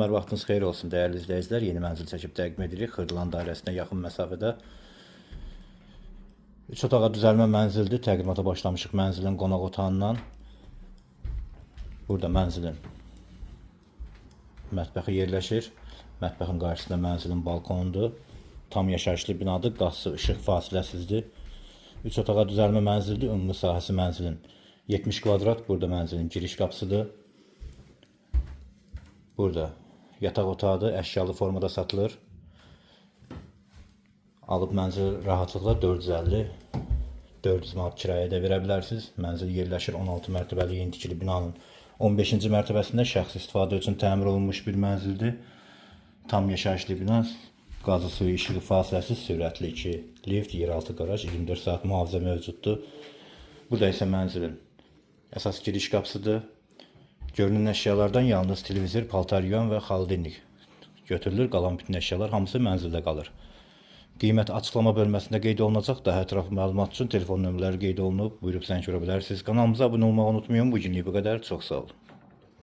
Hər vaxtınız xeyir olsun dəyərli izləyicilər. Yeni mənzil çəkib təqdim edirik. Xırdalan dairəsinə yaxın məsafədə 3 otağa düzəlmə mənzildir. Təqdimata başlamışıq mənzilin qonaq otağından. Burada mənzilin mətbəxi yerləşir. Mətbəxin qarşısında mənzilin balkonudur. Tam yaşayışlı binadır. Qaz, su, işıq fasiləsizdir. 3 otağa düzəlmə mənzildir. Ümumi sahəsi mənzilin 70 kvadrat. Burada mənzilin giriş qapısıdır. Burada yataq otağıdır. Əşyalı formada satılır. Alıb mənzil rahatlıqla 450-400 manat kirayə də verə bilərsiniz. Mənzil yerləşir 16 mərtəbəli yeni tikili binanın 15-ci mərtəbəsində, şəxsi istifadə üçün təmir olunmuş bir mənzildir. Tam yaşayışlı bina. Qazı, suyu, işığı fasiləsiz, sürətli 2 lift, yeraltı qaraj, 24 saat mühafizə mövcuddur. Burada isə mənzilin əsas giriş qapısıdır. Görünən əşyalardan yalnız televizor, paltar yuyan və xaladelnik götürülür. Qalan bütün əşyalar hamısı mənzildə qalır. Qiymət açıqlama bölməsində qeyd olunacaq. Daha ətraflı məlumat üçün telefon nömrələri qeyd olunub. Buyurub zəng vura bilərsiniz. Kanalımıza abunə olmağı unutmayın. Bu günlük bu qədər. Çox sağ olun.